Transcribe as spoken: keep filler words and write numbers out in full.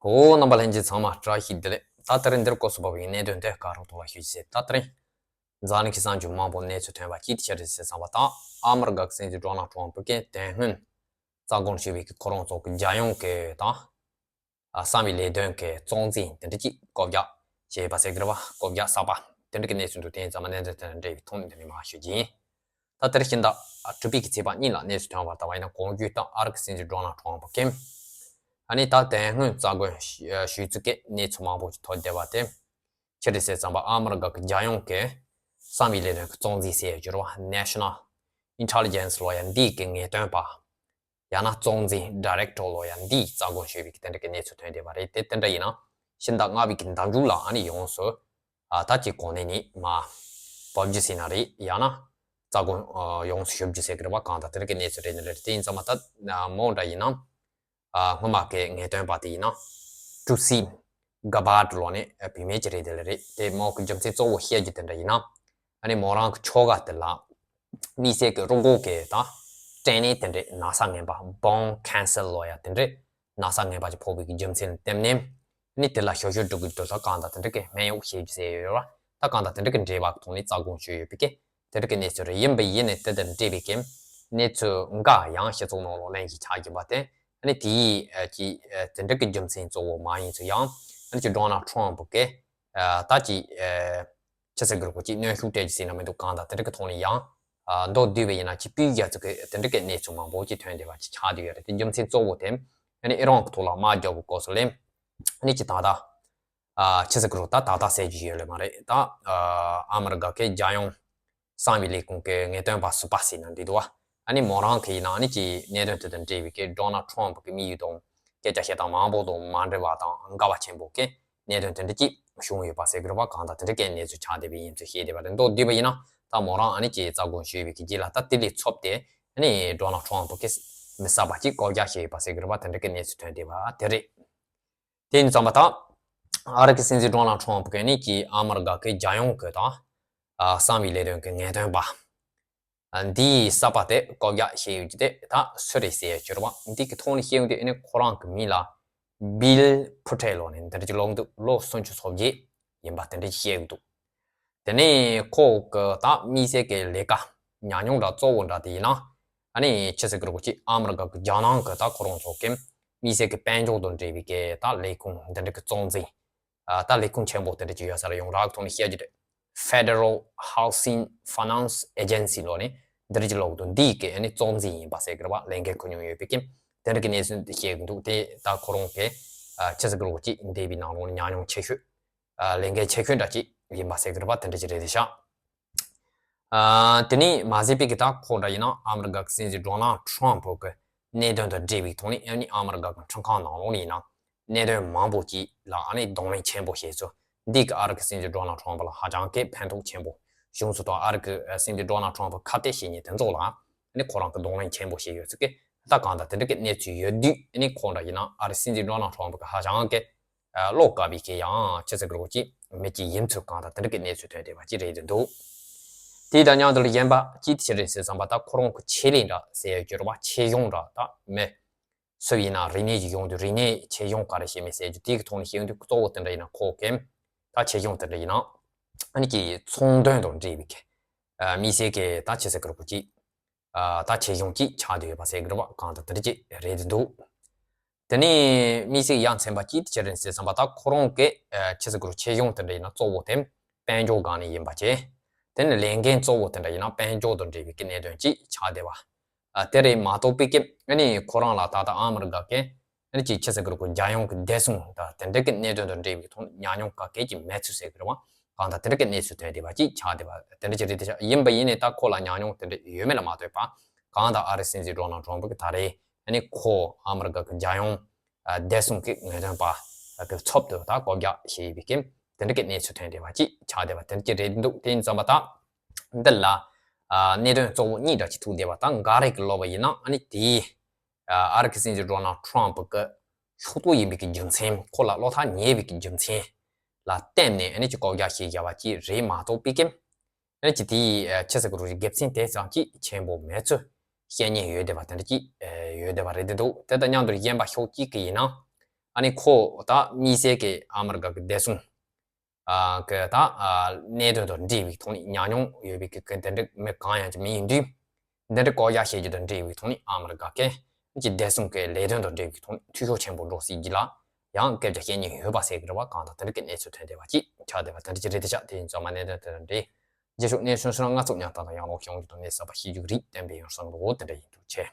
གོ་རྣམ་པ་ལྷན་རྒྱས་ཚང་མ་བཀྲ་ཤིས་བདེ་ལེགས། ད་དེ་རིང་འདིར་སྐོར་སུ་བབས་པའི་གནད་དོན་དེ་ག་རོགས་ཐོག་ལ་ཞུ་རྒྱུ་ཟེར། ད་དེ་རིང་འཛམ་གླིང་གི་གསར་འགྱུར་མང་པོ་གནས་ཚུལ་ཐོན་པ་གཅིག་དེ་ཆ་རེད་ཟེར་བསམ་པ་དང་། ཨ་མི་རི་ཀ་གི་སྲིད་འཛིན་ཌོ་ནལ་ཊམ་ཕུ་གིས་དེ་སྔོན་རྩ་དགོངས་ཞུས་པའི་གི་ཁོ་རང་ཚོ་གི་རྒྱལ་ཡོངས་ཀྱི་དང་། ཨ། གསང་བའི་ལས་དོན་གྱི་གཙོ་འཛིན་དེ་འདྲ་ཅིག་བསྐོ་བཞག་བྱས་པ་ཟེར་གི་རེད་བ། བསྐོ་བཞག་གསར་པ་དེ་འདྲ་གི་གནས་ཚུལ་འདུག་དེ་ཡིན་ཙང་མ་གནས་ཚུལ་དེ་དང་འབྲེལ་བའི་ཐོག་ནས་དེ་ནས་མར་ཞུ་རྒྱུ་ཡིན། ད་དེར་ཕྱིན་ད་དྲུག་པའི་གི་ཚེས་པ་གཉིས་ལ་གནས་ཚུལ་ཐོན་པ་ལྟ་བ་ཡིན་ན། གོང་ཞུས་ལྟར་ཨ་རི་གི་སྲིད་འཛིན་ཌོ་ནལ་ཊམ་ཕུ་གིས་ཨ་ནི་ད་དེ་སྔོན་རྩ་དགོངས་ཞུས་ཚུལ་གྱི་གནས་ཚུལ་མང་པོ་ཞིག་ཐོན་བསྡད་པ་དེ་ཆི་རེད་ཟེར་བསམ་པ། ཨ་མི་རི་ཀ་གི་རྒྱལ་ཡོངས་ཀྱི་གསང་བའི་ལས་དོན་གྱི་གཙོ་འཛིན་ཟེར་ཡ་ཅིག་ཡོད་རེད་བ། National Intelligence ལོ་ཡ་འདིའི་གི་ངེས་སྟོན་པ། ཡང་ན་གཙོ་འཛིན་ཌའི་རེག་ཊར་ལོ་ཡ་འདིས་རྩ་དགོངས་ཞུས་པའི་གི་དེ་འདྲ་གི་གནས་ཚུལ་ཐོན་བསྡད་པ་རེད། དེ་དེ་འདྲ་ཡིན་ན་ཕྱི་ཟླ་ལྔ་པའི་གི་ཟླ་མཇུག་ལ་ཨ་ནི་ཡོངས་སུ། ཨ། ད་ཅིག་གོང་ནས་ནི་མར་བབས་རྒྱུ་ཟེར་ན་རེད། ཡང་ན་རྩ་དགོངས་ཡོངས་སུ་ཞུ་རྒྱུ་ཟེར་གི་རེད་བ། གང་ལྟར་དེ་འདྲ་གི་གནས་ཚུལ་རེད་ནི་རེད། དེ་ཡིན་ཙང་མ་ད་མོ་འདྲ་ཡིན་ན། ཨ། སྔོན་མ་གི་ངེས་སྟོན་པ་དེ་ཡིན་ན་ཊུལ་སི་ག་བར་ཌི་ལོ་ནས་བུད་མེད་ཅིག་རེད། དེ་ལ་རེད། དེ་མོ་གི་རྒྱུ་མཚན་གཙོ་བོ་བཤད་རྒྱུ་དེ་འདྲ་ཡིན་ན། ཨ་ནི་མོ་རང་གི་ཁྱོ་ག་དེ་ལ་དམིགས་བསལ་གྱི་རུས་ཁོག་གི་དང་སྐྲན་ནད་དེ་འདྲའི་ན་ཚ་ངན་པ། Bone cancer ལོ་ཡ་དེ་འདྲའི་ན་ཚ་ངན་པ་ཅིག་ཕོག་པའི་གི་རྒྱུ་མཚན་ལ་བརྟེན་ནས། ཨ་ནི་དེ་ལ་ཞབས་ཞུ་སྒྲུབ་ཀྱི་འདུག་ད་གང་ལྟར་དེ་འདྲ་གི་སྨན་གཡོག་བྱེད་རྒྱུ་ཟེར་ཡོད་ར། ད་གང་ལྟར་དེ་འདྲ་གི་འབྲེལ་བ་གི་ཐོག་ནས་རྩ་དགོངས་ཞུས་ཡོད་པའི་གི་དེ་འདྲ་གི་གནས་ཚུལ་རེད། ཡིན་པ་ཡིན་ནས་དེ་དང་འབྲེལ་བའི་གི་གནས་ཚུལ་འགའ་ཡང་སྤྱི་ཚོགས་ནང་ལོགས་གླེང་གཞི་ཆགས་ཀྱིན་པ་དེ། ཨ་ནི་དེའི་ཨ་ཀྱི་ཨ་དེ་འདྲ་གི་རྒྱུ་མཚན་གཙོ་བོ་མ་ཡིན་ཚུལ་ཡང་། ཨ་ནི་ཅིག་ཌོ་ནལ་ཊམ་ཕུ་གིས་ཨ་ད་ཅིག་ཨ་ཆི་ཟེར་གི་རེད། ཁོ་ཅིག་གནོན་ཤུགས་སྤྲད་ཀྱི་ཟེར་ན་མི་འདུག་གང་ལྟར་དེ་འདྲ་གི་ཐོག་ནས་ཡང་ཨ་མདོར་བསྡུས་པ་ཡིན་ན་ཅིག་དཔེ་རྒྱ་ཚོ་གི་དེ་འདྲ་གི་གནས་ཚུལ་མང་པོ་ཅིག་ཐོན་བསྡད་པ་ཅིག་ཆགས་བསྡད་ཡོད་རེད། དེ་རྒྱུ་མཚན་གཙོ་བོ་དེ་ཨ་ནི་ཨི་རན་གི་ཐོག་ལ་དམག་རྒྱག་གི་སྐབས་སུ་ལ་ཨ་ནི་ཅིག་ད་ལྟ་ཨ་ཆི་ཟེར་གི་རེད། ད་ད་ལྟ་ཟེར་རྒྱུ་ཡོད་ལེ་མ་རེད། ད་ཨ་ཨ་མི་རི་ཀ་གི་རྒྱལ་ཡོངས་གསང་བའི་ལས་ཁུངས་ཀྱི་ངེས་སྟོན་པ་ཟུར་པ་ཟེར་ན་འགྲིག་འདུག་བ། ཨ་ནི་མོ་རང་གི་ཡིན་ན་ཨ་ནི་ཀྱི་གནད་དོན་དེ་དང་འབྲེལ་བའི་གི་ཌོ་ནལ་ཊམ་ཕུ་གི་དམིགས་ཡུལ་དང་སྐད་ཆ་བཤད་སྟངས་མང་པོ་དང་མ་འབྲེལ་བ་དང་འགལ་བ་ཆེན་པོ་གི་གནད་དོན་དེ་འདྲ་ཅིག་བྱུང་ཡོད་པ་ཟེར་གི་རེད་བ། གང་ལྟར་དེ་འདྲ་གི་གནས་ཚུལ་ཆགས་བསྡད་པ་ཡིན་ཚུལ་བཤད་བསྡད་པ་རེད། མདོར་བསྡུས་པ་ཡིན་ན་ད་མོ་རང་ཨ་ནི་ཀྱི་རྩ་དགོངས་ཞུས་པའི་གི་རྗེས་ལ་ད་དེ་ལས་ཚབ་སྟེ་ཨ་ནི་ཌོ་ནལ་ཊམ་ཕུ་གིས་མི་གསར་པ་ཅིག་བསྐོ་བཞག་བྱས་ཡོད་པ་ཟེར་གི་རེད་བ། དེ་འདྲ་གི་གནས་ཚུལ་ཐོན་བསྡད་པ་དེ་རེད། དེ་ཡིན་ཙང་མ་ད་ཨ་རི་གི་སྲིད་འཛིན་ཌོ་ནལ་ཊམ་ཕུ་གིས་ནི་ཀྱི་ཨ་མི་རི་ཀ་གི་རྒྱལ་ཡོངས་གི་དང་ཨ་གསང་བའི་ལས་དོན་གི་ངེས་སྟོན་པ་ཨ་འདིའི་གསར་པ་དེ་བསྐོ་བཞག་བྱས་ཡོད་ཀྱི་དེ་ད་སུ་རེད་ཟེར་ཡ་ཅིག་ཡོད་རེད་བ། འདི་གི་ཐོག་ནས་བཤད་ཡོང་དུས་ཨ་ནི་ཁོ་རང་གི་མིང་ལ་བྷིལ་པུ་ཊེལ་ལོ་ནས་འདི་འདྲ་ཅིག་ལབ་འདུག་ལོ་སུམ་ཅུ་སོ་བརྒྱད་ཡིན་པ་དེ་འདྲ་ཅིག་བཤད་ཀྱི་འདུག་དེ་ནས་ཁོ་གི་ད་དམིགས་བསལ་གྱི་ལས་ཀ་ཉམས་མྱོང་འདྲ་གཙོ་བོ་འདྲ་དེ་ཡིན་ན། ཨ་ནི་ཆི་ཟེར་གི་རེད། ཁོ་ཅིག་ཨ་མི་རི་ཀ་གི་རྒྱལ་ནང་གི་ད་ཁོ་རང་ཚོ་གི་དམིགས་བསལ་གྱི་དཔལ་འབྱོར་དང་འབྲེལ་བའི་གི་ད་ལས་ཁུངས་འདི་འདྲ་གི་གཙོ་འཛིན། ཨ་ད་ལས་ཁུངས་ཆེན་པོ་དེ་འདྲ་ཅིག་ཡོད་ས་ལ་ཡོངས་གྲགས་ཐོག་ནས་བཤད་རྒྱུ་རེད། Federal Housing Finance Agency ལོ་ནས་འདི་འདྲ་ཅིག་ལབ་འདུག་འདིའི་གི་ཨ་ནི་གཙོ་འཛིན་ཡིན་པ་ཟེར་གི་རེད་བ། ལས་འགན་འཁུར་མྱོང་ཡོད་པའི་གི་དེ་འདྲ་གི་གནས་ཚུལ་འདི་བཤད་གི་འདུག་དེ་ད་ཁོ་རང་གི་ཨ་ཆི་ཟེར་གི་རེད། ཁོ་ཅིག་འདས་པའི་ནང་ལོགས་ནས་ཉམས་མྱོང་ཆེ་ཤོས། ཨ་ལས་འགན་ཆེ་ཤོས་འདྲ་ཅིག་ཡིན་པ་ཟེར་གི་རེད་པ། དེ་འདྲ་ཅིག་རེད་དེ་ཤག་ཨ་དེ་ནས་མ་ཟད་པའི་གི་ད་ཁོ་འདྲ་ཡིན་ན་ཨ་མི་རི་ཀ་གི་སྲིད་འཛིན་ཌོ་ནལ་ཊམ་ཕུ་གི་གནད་དོན་དང་འབྲེལ་བའི་ཐོག་ནས་ཨ་ནི་ཨ་མི་རི་ཀ་གི་ཁྲིམས་ཁང་ནང་ལོགས་ནས་ཡིན་ན་གནད་དོན་མང་པོ་ཅིག་ལ་ཨ་ནི་གདོང་ལེན་ཆེན་པོ་བྱས་ཚུལ་འདི་གི་ཨ་རི་གི་སྲིད་འཛིན་ཌོ་ནལ་ཊམ་ཕུ་ལ་ཧ་ཅང་གི་ཕན་ཐོགས་ཆེན་པོ་བྱུང་ཚུལ་དང་། ཨ་རི་གི་སྲིད་འཛིན་ཌོ་ནལ་ཊམ་ཕུ་ཁ་གཏད་བྱེད་མཁན་དེ་ཚོ་ལ་ཨ་ནི་ཁོ་རང་གི་གདོང་ལེན་ཆེན་པོ་བྱས་ཡོད་ཚུལ་གི་ད་གང་ལྟར་དེ་འདྲ་གི་གནས་ཚུལ་ཡོད་དུས་ཨ་ནི་ཁོ་འདྲ་ཡིན་ན་ཨ་རི་སྲིད་འཛིན་ཌོ་ནལ་ཊམ་ཕུ་གི་ཧ་ཅང་གི་ཨ་བློ་དཀར་བའི་གི་ཡང་ཆི་ཟེར་གི་རེད། ཁོ་ཅིག་མི་ཅིག་ཡིན་ཚུལ་གང་ལྟར་དེ་འདྲ་གི་གནས་ཚུལ་ཐོན་བསྡད་པ་ཅིག་རེད་འདུག་དེ་དང་མཉམ་དུ་གཞན་པ་ཅིག་ཆི་རེད་ཟེར་བསམ་པ་ད་ཁོ་རང་གི་ཆེད་ལས་འདྲ་ཟེར་ཡ་གྱུར་པ་ཆེད་གཞུང་འདྲ་ད་མི་སུ་ཡིན་ན་རིག་གནས་ཀྱི་གཞུང་དུ་རིག་གནས་ཆེད་གཞུང་ག་རེ་བྱེད་མིན་ཟེར་རྒྱུ་དེ་གི་ཐོག་ནས་བཤད་ཡོང་དུས་གཙོ་བོ་དེ་འདྲ་ཡིན་ན་ཁོ་གི་ད་ཆེད་གཞུང་དེ་འདྲ་ཡིན་ན་ཨ་ནི་ཀྱི་ཚོང་དོན་དང་འབྲེལ་བའི་གི་ཨ་དམིགས་བསལ་གི་ད་ཆི་ཟེར་གི་རེད། ཁོ་ཅིག་ཨ་ད་ཆེད་གཞུང་གཅིག་ཆགས་བསྡད་ཡོད་པ་ཟེར་གི་རེད་པ། གང་ལྟར་དེ་འདྲ་ཅིག་རེད་འདུག་དེ་ནས་དམིགས་བསལ་ཡ་མཚན་པ་ཅིག་ཆི་རེད་ཟེར་བསམ་པ་ད་ཁོ་རང་གི་ཨ་ཆི་ཟེར་གི་རེད། ཆེད་གཞུང་དེ་འདྲ་ཡིན་ན་གཙོ་བོ་དེ་དཔལ་འབྱོར་སྒང་ནས་ཡིན་པ་བྱས། དེ་ནས་ལས་འགན་གཙོ་བོ་དེ་འདྲ་ཡིན་ན་དཔལ་འབྱོར་དང་འབྲེལ་བའི་གི་གནད་དོན་ཅིག་ཆགས་བསྡད་པ། ཨ་དེ་རེད་མ་གཏོགས་པའི་གི་ཨ་ནི་ཁོ་རང་ལ་ད་ལྟ་ཨ་མི་རི་ཀ་གི་ཨ་ནི་ཅིག་ཆི་ཟེར་གི་རེད། ཁོ་རྒྱལ་ཡོངས་ཀྱི་བདེ་སྲུང་དང་དེ་འདྲ་གི་གནད་དོན་དང་འབྲེལ་བའི་ཐོག་ཉམས་མྱོང་ག་གེ་ཅིག་མེད་ཚུལ་ཟེར་གི་རེད་པ། གང་ལྟར་དེ་འདྲ་གི་གནས་ཚུལ་ཐོན་བསྡད་པ་ཅིག་ཆགས་བསྡད་པ་དེ་འདྲ་ཅིག་རེད་དེ་ཤག་ཡིན་པ་ཡིན་ནའི་ད་ཁོ་ལ་ཉམས་མྱོང་དེ་འདྲ་ཡོད་མེད་ལ་མ་ལྟོས་པ། གང་ལྟར་ཨ་རི་སྲིད་འཛིན་ཌོ་ནལ་ཊམ་ཕུ་གིས་ད་རེས་ཨ་ནི་ཁོ་ཨ་མི་རི་ཀ་གི་རྒྱལ་ཡོངས་ཨ་བདེ་སྲུང་གི་ངེས་སྟོན་པ་གི་ཚབ་ཏུ་ད་བསྐོ་བཞག་བྱས་ཡོད་པའི་གི་དེ་འདྲ་གི་གནས་ཚུལ་ཐོན་བསྡད་པ་ཅིག་ཆགས་བསྡད་པ་དེ་འདྲ་ཅིག་རེད་འདུག་དེ་ཡིན་ཙང་མ་ད་འདི་ལ་ཨ་གནད་དོན་གཙོ་བོ་གཉིས་འདྲ་ཅིག་ཐུག་བསྡད་པ། ད་འགའ་རེ་གི་ལབ་པ་ཡིན་ན་ཨ་ནི་དེའི་ཨ་ཨ་རི་གི་སྲིད་འཛིན་ཌོ་ནལ་ཊམ་ཕུ་གི་ཤོག་ཐོག་ཡིན་པའི་གི་རྒྱུ་མཚན། ཁོ་ལ་བློ་ཐག་ཉེ་བའི་གི་རྒྱུ་མཚན་ལ་བརྟེན་ནས་ཨ་ནི་ཅིག་བསྐོ་བཞག་བྱས་བཞག་པ་ཅིག་རེད་མ་གཏོགས་པའི་གི་ཨ་ནི་ཅིག་དེའི་ཨ་ཆི་ཟེར་གི་རེད། དགེ་མཚན་དེ་ཙམ་ཅིག་ཆེན་པོ་མེད་ཚུལ་བཤད་མཁན་ཡོད་བསྡད་པ་དེ་འདྲ་ཅིག་ཨ་ཡོད་བསྡད་པ་རེད་འདུག་དེ་དང་མཉམ་དུ་གཞན་པ་ཕྱོགས་གཅིག་གི་ཡིན་ན་ ཨ་ནི་ཁོ་ད་དམིགས་བསལ་གྱི་ཨ་མི་རི་ཀ་གི་བདེ་སྲུང་ཨ་གི་ད་ཨ་གནད་དོན་དང་འབྲེལ་བའི་ཐོག་ནས་ཉམས་མྱོང་ཡོད་པའི་གི་གི་དེ་འདྲ་མི་གང་ཡང་ཅིག་མི་ཡིན་དུས། འདི་འདྲ་བསྐོ་བཞག་བྱེད་རྒྱུ་དང་འབྲེལ་བའི་ཐོག་ནས་ཨ་མི་རི་ཀ་གི་ཅིག་བདེ་སྲུང་གི་ལས་དོན་དང་འབྲེལ་བའི་ཐོག་ནས་འཐུས་ཤོར་ཆེན་པོ་འགྲོ་སྲིད་ཀྱི་ལ་ཡང་སྐད་ཆ་བཤད་མྱོང་ཡོད་པ་ཟེར་གི་རེད་བ། གང་ལྟར་དེ་འདྲ་གི་གནས་ཚུལ་ཐོན་བསྡད་པ་ཅིག་ཆགས་བསྡད་པ་དེ་འདྲ་ཅིག་རེད། དེ་ཆགས་དེ་ཡིན་ཙང་མ་གནད་དོན་དེ་དང་འབྲེལ་རྗེས་ཕྱོགས་གནས་ཚུལ་སོགས་ང་ཚོ་མཉམ་དང་དང་ཡང་ལོག་ཤོང་རྒྱུ་དང་གནས་ཚུལ་པ་ཤེས་རྒྱུ་གི་རིགས་བསྟན་པའི་ཡང་བསམ་གི་འོ་དེ་འདྲ་ཡིན་འདུག་ཆེ།